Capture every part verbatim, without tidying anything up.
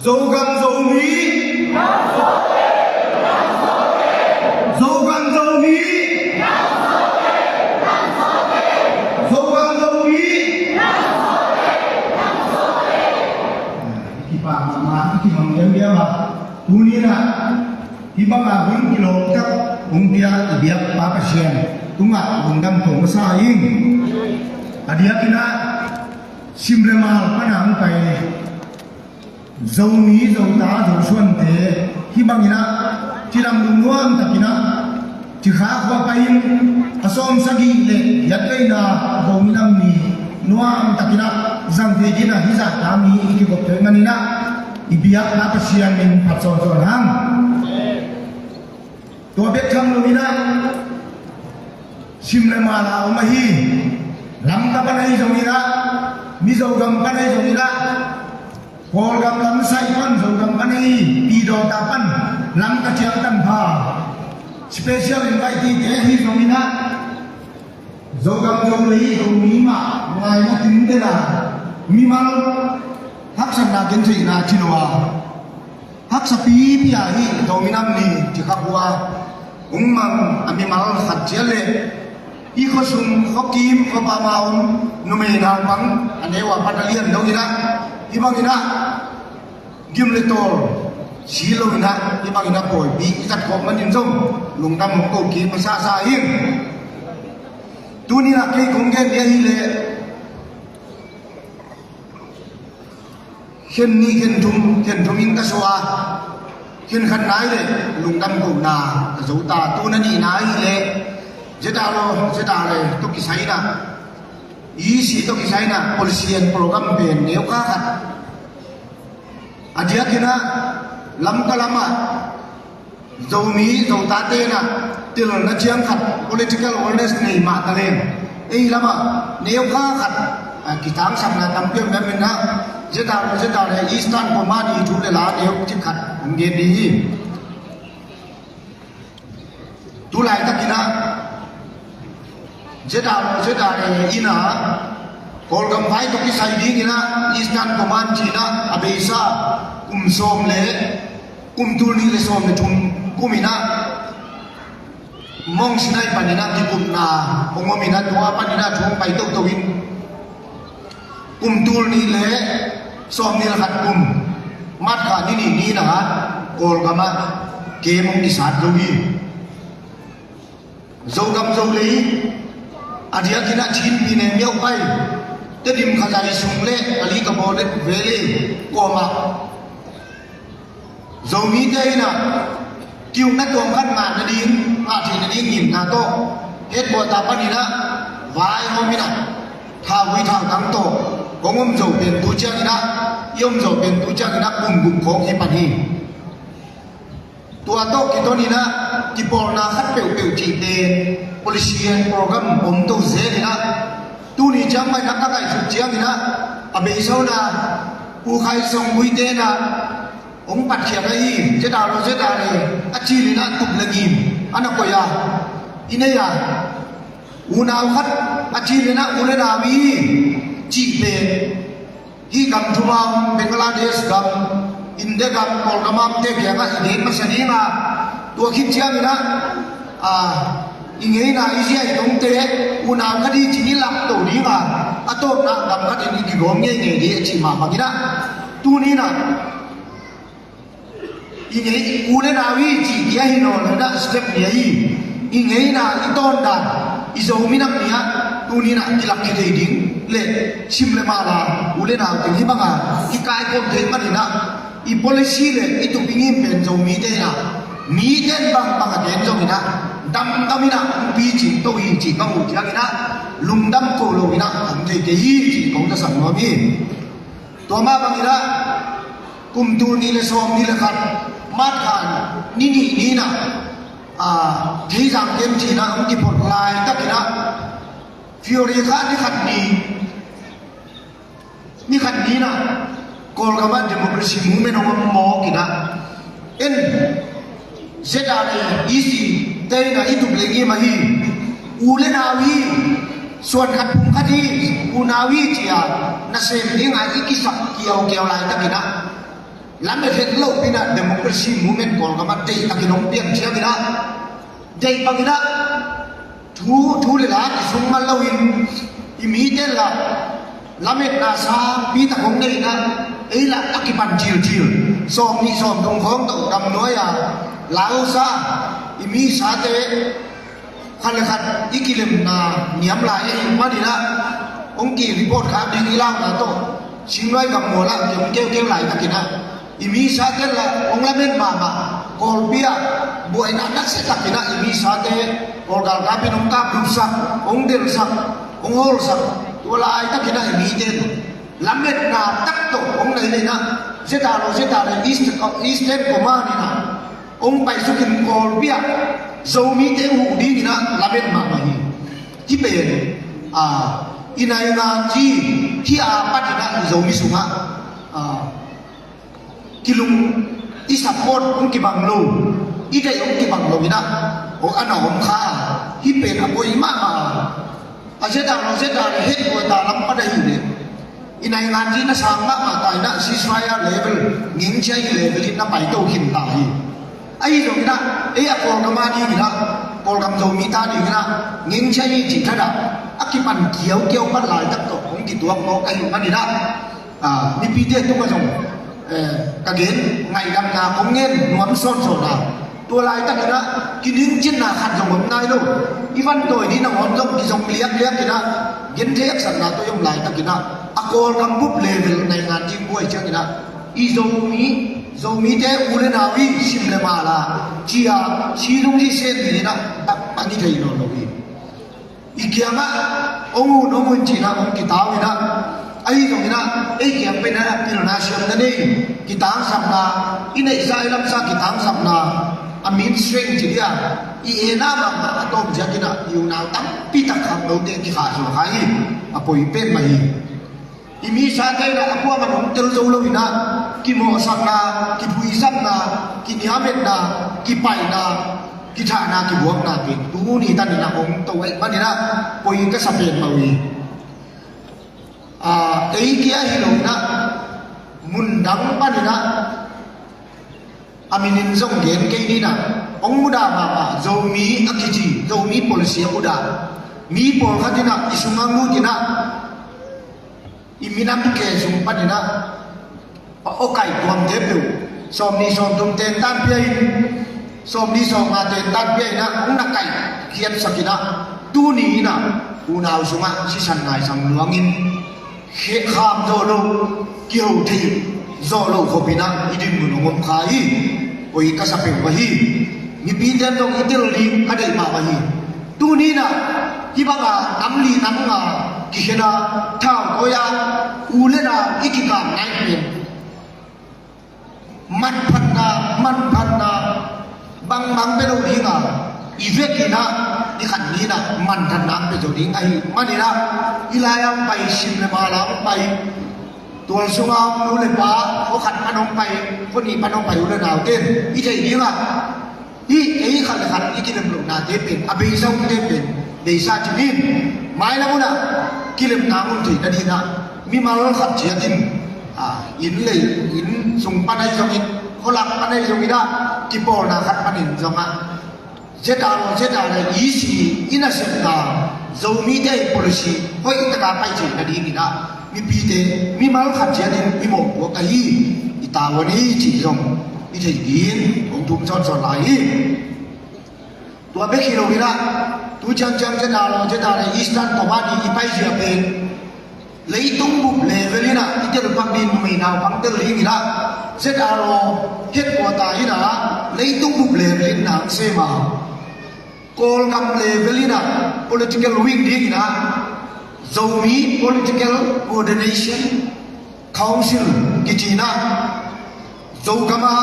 Zogam Zomi. Zogam Zomi. Zogam Zomi. Kipak mahmah, kimang diamdiam a. Tuni-in ah hih banga hun kilawm tak hong pia i biakpa Pasian tungah lungdam ko masa ing. A diakin ah Simle Mal pana hong pai Zomi, Zota, Zosuante hih bangin ah cidam lungnuam takin ah Cikha khua pai-in a sawmsagih le giat veina Zomi Nam Ni nuam takin ah zang thei dingin ah hih zahta mi i kikop thei manin ah i biakna Pasian min phat sawnsawn hang. Tua bek tham loin ah Simle Mal a om ahi, Lamka pan ahi zongin ah, Mizogam pan ahi zongin ah, Kawlgam lam sai pan, Zogam pan ahi, Pidawta pan, Lamka ciang tanpha, special invitee te ahi zongin ah, Zogam Zolei Zomi mah ngaina tinte a, mimal haksatna gentheihna ci lo a, haksa pipi a hih Zomi Nam Ni Cikha khua hong mang a mimal khat ciat le hih khuasung, khuakim, khuapam a om numei naupang a neu a pat a lian dongin ah, hih bangin ah gim le tawl si loin ah hih bangin ah pawipi i zat khawm manin zong lungdam hong ko kik masasa hi. Tuni-in ah kei kong gen ding ahih leh khen nih, khen thum, khen thum in ka suah a, khen khat nai leh lungdam kohna ka zo ta. Tua a nihna ahih leh ZRO, ZRA tawh kisai in ah, EC tawh kisai in ah policy and program pen neu kha khat a diakin ah Lamka lam ah Zomi, Zotate in ah telna ciang khat political awareness nei mah ta leng, ei lam ah neu kha khat a kitangsapna tampi om manin ah ZRO, ZRA Eastern Command i thu le la neu cik khat hong gen ding hi. Tu laitakin ah ZRO, ZRA in ah Kawlgam vai tawh kisai dingin ah Eastern Command ci-in ah a beisa kum sawm le, kum tul nih le sawm le thum kumin ah Mount Sinai panin ah kikupna hong omin ah, tua panin ah thu hong pai toto in, kum tul nih le sawmnih le khat kum March kha ni nih ni-in ah Kawlgam ah camp hong kisat zo hi. Zogam Zolei a diakin ah Chin Pyine Myauk Pai, Tedim Khazaisung le Kalay Kabaw Valley kuamah Zomite in ah ki-ukna tuam khat ngah nading, ngah theih nading ngimna tawh headquarter panin ah vaihawmin ah thauvui thautang tawh hong om zo pen tu ciangin ah, i om zo pen tu ciangin ah kum guk khawng hi pan hi. Tua tawh kitonin ah kipawlna khat peuhpeuh cihte policy and program om to zelin ah, tuni ciang mah in ah ka ngaihsut ciangin ah a beisa un ah Pu Khai Song Gui te in ah hong patkhiat ahi, ZRO ZRA a cilin ah tup le ngim a na koih a, i nei a, unau khat a cilin ah u le nau i cih pen hih gam thum a om Bangladesh gam, India gam, Kawlgam a omte kiangah i gen masa ding a, tua khit ciangin ah, a, i ngeina i ziaitongte unau khat i cih i lakto ding a, a tawpna gam khatin i kigawm ngeingei ding a cih mah bangin ah, tuni-in ah i ngei, u le nau i cih kei hi nawn lo in ah, step ni ahi. I ngeina, i tawndan, i Zomi Nam Ni ah tuni-in ah kilak khia thei ding le Simle Mal a u le nau teng hih banga i kaikhawm thei manin ah, i policy le i tup i ngim pen Zomite in ah, mite in bangbang a gen zongin ah, damdamin ah hong picing to hi cih ka muh ciangin ah, lungdam ko loin ah om thei kei hi cih kong tasak nuam hi. Tua mah bangin ah kum tul nih le sawmnih le khat March kha ni nih ni-in ah, a, Theizang camp ci-in ah hong kiphot laitakin ah, February kha ni khat ni, ni khat ni-in ah Kawlgam ah democracy movement hong om mawk in ah, en ZRA EC te in ah i tup le ngim ahi, u le nau hi, suan khat phung khat hi, unau hi ci-a nasem ding a i kisak kiaukiau laitakin ah, Lamet het loh pi-in ah democracy movement Kawlgam ah deih takin hong piang ciangin ah, deih bangin ah thu, thu le la kisung man loin i mite lah lametna sangpi tak hong nei in ah, ei lah a kipan cilcil. Sawm nih sawm thum khawng tawh gamnuai-a lausa i misate khat le khat i kilemna niam lai ahih manin ah, hong ki report khak ding i launa tawh Singluai gam mual ah ki hong keukeu laitakin ah, i misate lah hong lamet mahmah. Kawlpi ah buaina nasia takin ah i misate Kawl galkap in hong kaplupsak, hong delhsak, hong hawlsak, tua laitakin ah i mite lametna tak tawh hong nei in ah, ZRO, ZRA, East, Eastern Command in ah hong paisukin Kawlpi ah Zomite huh dingin ah lamet mahmah hi. Hih pen, ah, i nainganzi hih a patin ah i Zomi sungah, ah, kilung, i support hong kibang lo, i deih hong kibang lo in ah, aw, a na om kha. Hih pen a poi mahmah. A ZRO, ZRA headquarter lam pan ahih leh i nainganzi na sang mahmah ta in ah, ceasefire level, ngingchiahi level in na paito khin ta hi. Ahi zongin ah ei a Kawlgam a dingin ah, Kawlgam Zomite a dingin ah ngingchiahi cih thadah a kipan kiaukiau pan laitak tawh hong kituak mawk ahih manin ah, ah, mipite tungah zong, eh, ka gen ngaihdamna kong ngen nuam sawnsawn a, tua laitakin ah kiningcinna khat zong om nai lo. I vantawi ding nangawn zong kizong liakliakin ah, genthei haksatna tawh i om laitakin ah, a Kawlgam bup level nainganzi buai ciangin ah, i Zomi, Zomite u le nau i sim le mala ci-a, si lung i sen dingin ah, a, a ngi thei nawn lo hi. I kiangah hong un, hong un ci-in ah hong kitau in ah, ahi zongin ah ei kiang pen ah pilna siamna nei, kitangsapna, i neihsa i lamsa kitangsapna, a min strength ci dia, i etna mahmah a tawm ziakin ah i unau tampi tak khangnote kikhahsuah kha hi. A poi pen mah hi. I misate in ah a kuamah hong tel zo lo in ah, kimawhsakna, kiphuisakna, kiniametna, kipaina, kithahna, kibuakna pen tuni tanin ah hong to ahih manin ah poi ka sa pen mah uh hi. Ah, ei kia hi lo in ah, mundang panin ah, a minin zong gen kei ni in ah, hong mudah mahmah, Zomi a kici, Zomi policy a mudah mi pawlkhat in ah i sungah lut in ah, i minam ke sung panin ah, a awkaih tuamte peuh sawmnih sawmthum tentan pia in, sawmnih sawmnga tentan pia in ah, hong na kaih khiatsak in ah, tuni in ah unau sungah sisan ngaisang luangin, khehkham zawh loh, kiho thei zawh loh khopin ah i dinmun hong om kha hi. Poi ka sa peuh mah hi. Mipite in zong i tel ding ka deih mahmah hi. Tuni in ah hih banga nam li nam nga kikhen a, thau tawi a, u le nau i kikam nai pen manphatna, manphatna bangbang pia lo ding a, i vekin ah i khat ni in ah manphatna pia zo ding ahih manin ah, i lai-a hong pai, sim le mala hong pai, tual sunga hong nu le pa, khua khat pan hong pai, khua nih pan hong pai u le naute in i theih ding ah, hih ei khat le khat i kilem lohnate pen, a beisa umte pen beisa ci ni in, mailam hun ah kilemna hong theih nading in ah, mimal khat ciat in, ah, inn le inn sung pan ahi zongin, khualak pan ahi zongin ah, kipawlna khat panin zong ah, ZRO, ZRA, EC i nasepna, Zomite i policy hoih taka pai theih nading in ah, mipite, mimal khat ciat in i mawhpuak ahi, i tavuan hi cih zong i theih ding hong thum sawnsawn lai hi. Tua bek hi lo in ah, tu ciangciang ZRO, ZRA, Eastern Command i paizia pen leitung bup level in ah i telpak ding, numei naupang tel ding in ah, ZRO headquarter in ah leitung bup level in na hong sem a, Kawlgam level in ah political wing ding in ah, Zomi Political Coordination Council kici in ah, Zogam a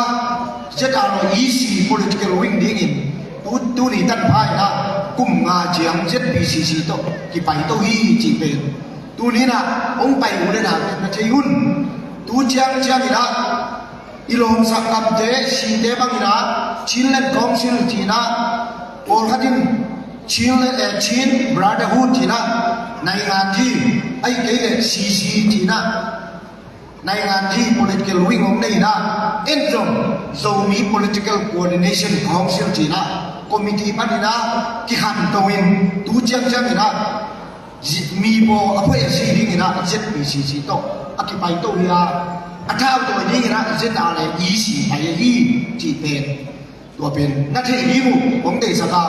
ZRO EC political wing dingin tu, tuni tanpha in ah kum nga ciang ZPCC tawh kipaito hi cih pen tuni in ah hong pai u le nau na thei un. Tu ciangciang in ah i lawmsak gamte, site bang in ah Chinland Council ci in ah, pawlkhat in Chin, eh, Chin Brotherhood ci in ah, nainganzi, ahih kei leh CC ci in ah, nainganzi political wing hong nei in ah, En zong Zomi Political Coordination Council ci-in ah committee panin ah kikhanto in tu ciangciang in ah zi-, mi bawl a phoih a si dingin ah Z P C C tawh a kipaito hi a, a thautawi dingin ah Z R A E C pai ahi cih pen tua pen na theih ding uh kong deihsak a,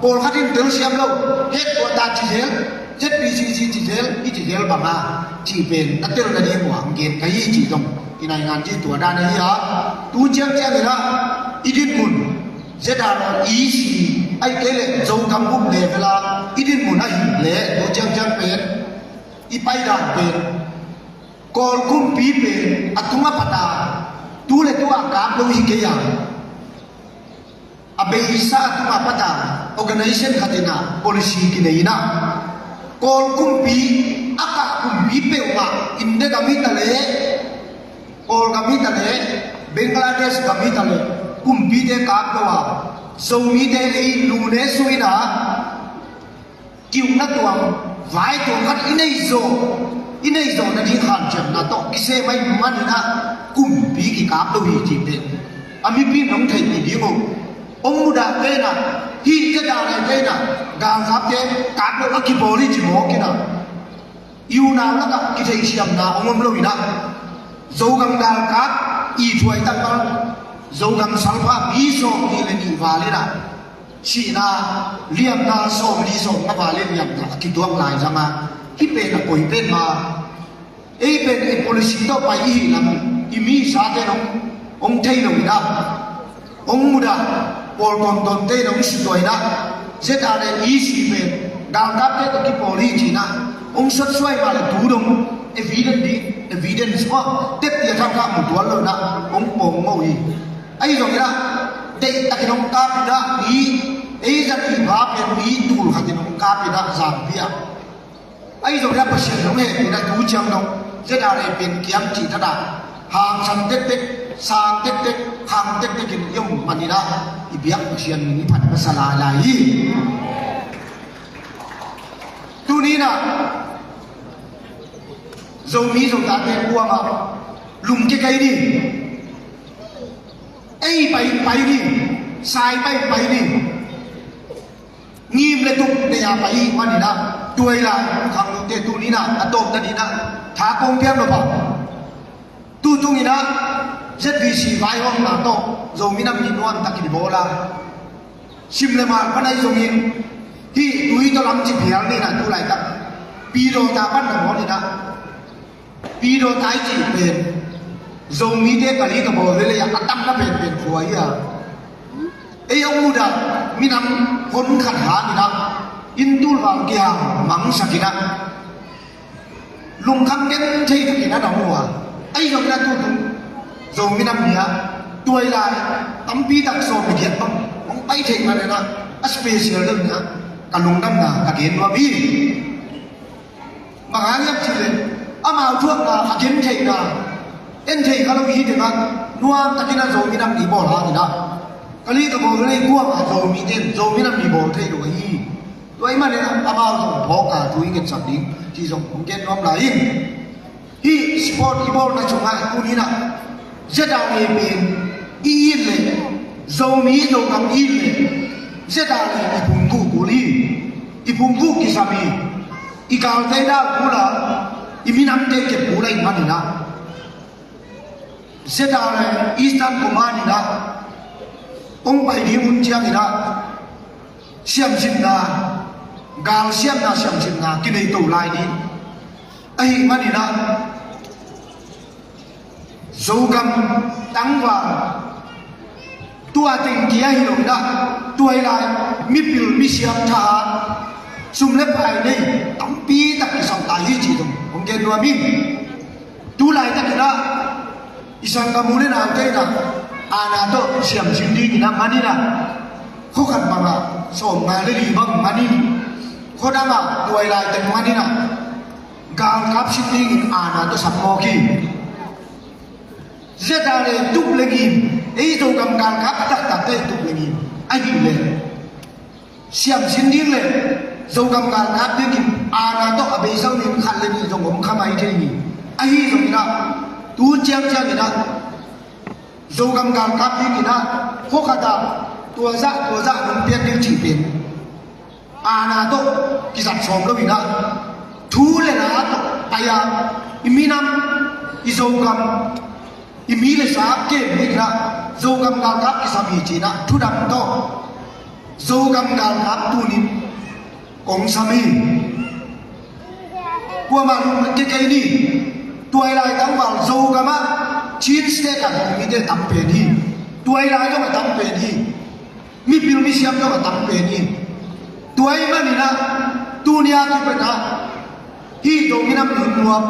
pawlkhat in telsiam lo, headquarter ci zel, Z P C C ci zel, i ci zel bang a cih pen na tel nading uh a hong gen ka hi cih zong i naingan cih tua dan ahi a, tu ciangciang in ah i dinmun Z R A E C ahih kei leh Zogam group level a i dinmun ahih leh tu ciangciang pen i paidan pen Kawl kumpi pen a tung a pat a tu le tu a kap lo hi kei a, a beisa a tung a pat a organization khat in ah policy kinei in ah Kawl kumpi a kah kumpi peuhmah India gam hi ta leh, Kawlgam hi ta leh, Bangladesh gam hi ta leh kumpite kap lo a, Zomite ei nune suina kiukna tuang, vai tuang khat i nei zawh, i nei zawh nading hanciamna tawh kisem ahih manin ah kumpi kikap lo hi cih pen a mipi in hong theihpih ding uh. Hong mudah kei in ah hih kei dan le kei in ah galkapte kap lo a kibawl hi ci mawk in ah i unau lakah kitheihsiamna hong om lo in ah Zogam galkap i thuai tak bang Zogam salpa mi sawmnih le nih val in ah sihna liamna sawmli sawmnga val in liamna a kituak lai zang a, hih pen a koi pen ma. Ei pen i policy tawh pai i hih lam i mi sate in hong, hong thei lo in ah hong mudah, pawl tawntawnte in hong suttuah in ah Z R A E C pen galkapte tawh kipawl hi ci-in ah hong sotsuai mah leh tu dong evidence ding, evidence maw, tepti a thangkha mu tuan lo in ah hong pawng mawh hi. Ahi zongin ah deihtakin hong kap in ah mi, ei za nih pha pen mi tul khatin hong kap in ah Zangpi ah. Ahi zongin ah Pasian hong hehpihna tu ciang dong Z R A pen kiam cih thadah hangsan tektek, sang tektek, khang tektek in i om manin ah i biak Pasian min i phat masa lailai hi. Tuni in ah Zomi Zotate kuamah lungkia kei ni. Ei pai pai ni, sai pai pai ni. Ngim le tuk nei a pai ahih manin ah tuailai khangnote tuni in ah a tawpna dingin ah tha kong piak lo pah. Tu tung in ah Z V C vaihawmna tawh Zomi Nam Ni nuamtakin i bawl a, sim le mal pan ahi zongin hih tui tawh lam ci phial ni in ah tu laitak Pidawta pan na bawl in ah Pidawta i cih pen Zomite ka li ka bawl velei ah a tamna penpen khua hi a. Ei hong mudah minam hon khat hang in ah inn tul val kihang mangsak in ah lungkham genthei takin a na hua. Ahi zongin ah tu tung Zomi Nam Ni ah tuailai tampi tak sawm le giat bang hong pai thei man in ah a special deuh in ah ka lungdamna ka gen nuam hi. Bang hang hiam cih leh amau thuakna a gentheihna en thei kha lo i hi tengah nuamtakin a Zomi Nam Ni bawl hangin ah ka li ka bawl velei kuamah Zomite in Zomi Nam Ni bawl thei lo ahi. Tua ahih manin ah amau zong phawk a thu i ngetsak ding cih zong hong gen nuam lai ing. Hih sport i bawlna sungah tuni in ah Z R A pen i it leh, Zomi Zogam i it leh Z R A i phungvuh kul hi. I phungvuh kisam hi. I galte dau kul a, i minamte kep kul ahih manin ah Z R A Eastern Command in ah hong pai ding hun ciangin ah siamsinna, galsiamna siamsinna kinei to lai ding ahih manin ah Zogam tangval tua teng kia hi lo in ah tuailai mipil misiam tha sum le pai nei tampi tak kisam ta hi cih zong hong gen nuam ing. Tu laitakin ah i sanggam u le naute in ah aana tawh siamsin dingin ah man in ah khua khat bangah sawmnga le li bang man in, khua dangah tuailai teng man in ah galkap sin dingin aana tawh sam mawk hi. Z R A tup le ngim, ei Zogam galkap taktakte tup le ngim ahih leh siamsin ding le Zogam galkap dingin aana tawh a beisa uh nin khat le nih zong om kha mai thei hi. Ahi zongin ah tu ciangciangin ah Zogam galkap dingin ah, khua khat ah tua zah tua zah nong piak ding cih pen aana tawh kizat sawm lo in ah, thu le la tawh pai-a i minam, i Zogam, i mi le sa kem dingin ah Zogam galkap kisam hi ci-in ah thudang tawh Zogam galkap tunin kong sam hi. Kuamah lungkia kei ni. Tua i lai tangval Zogam ah Chin State ah Zomite tam pen hi. Tua i lai zong a tam pen hi. Mipil misiam zong a tam pen hi. Tua ahih manin ah tuni a kipan ah hih Zo minam nuam nuam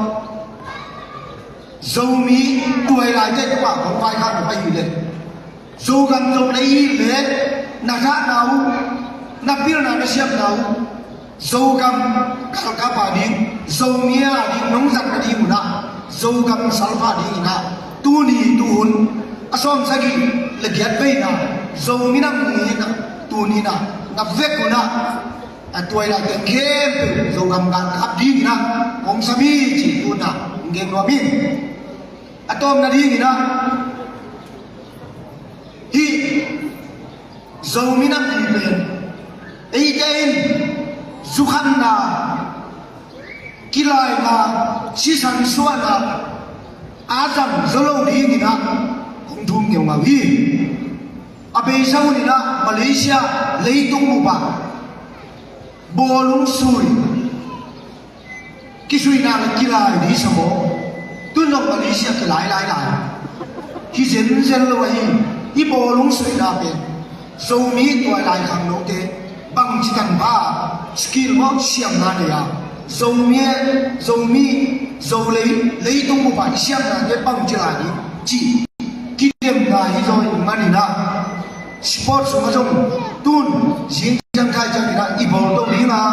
Zomi tua i laite tua kong vaikhak nop ahih leh, Zogam Zolei i hih leh na zahna uh, na pilna na siamna uh Zogam galkap a ding, Zomi a ding nong zat nading un ah, Zogam salpa dingin ah tuni tuhun a sawmsagih le giat veina Zo minam ni-in ah tuni-in ah na vek un ah, a tua i lai teng khempeuh Zogam galkap dingin ah kong sam hi cih tu-in ah hong gen nuam ing. A tawpna dingin ah hih Zo minam ni pen eite in zukhanna, kilaina, sisan suahna a zang zo lo dingin ah kong thum ngeungau hi. A beisa hun in ah Malaysia leitung bup ah bawlung sui kisuihna le kilai ding sa maw? Tun zong Malaysia kilai lai lai hi zenzen lo ahi. Hih bawlung suihna pen Zomi tua i lai khangnote bangci tanpha, skill maw, siamna nei a, Zomi, Zomi, Zolei leitung bup ah i siamnate bangci lai ding cih kidemna hi zaw ahih manin ah, sports sungah zong tun zing ciang thai ciangin ah i bawl to ding a,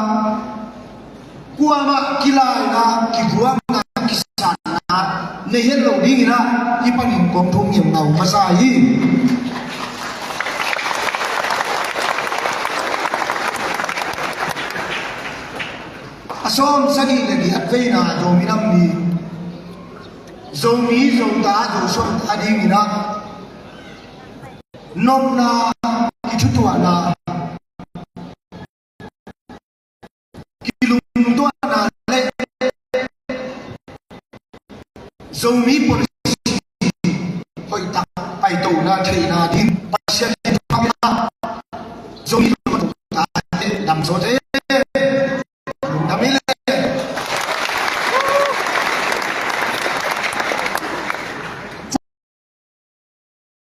kuamah kilaina, kivuakna, kisatna nei het lo dingin ah hih panin kong thum ngeungau masa hi. A sawmsagih le giat veina Zo minam ni, Zomi, Zota, Zo suangta dingin ah nopna, kithutuahna, kilungtuahna le Zomi policy hoihtak paitona theihna ding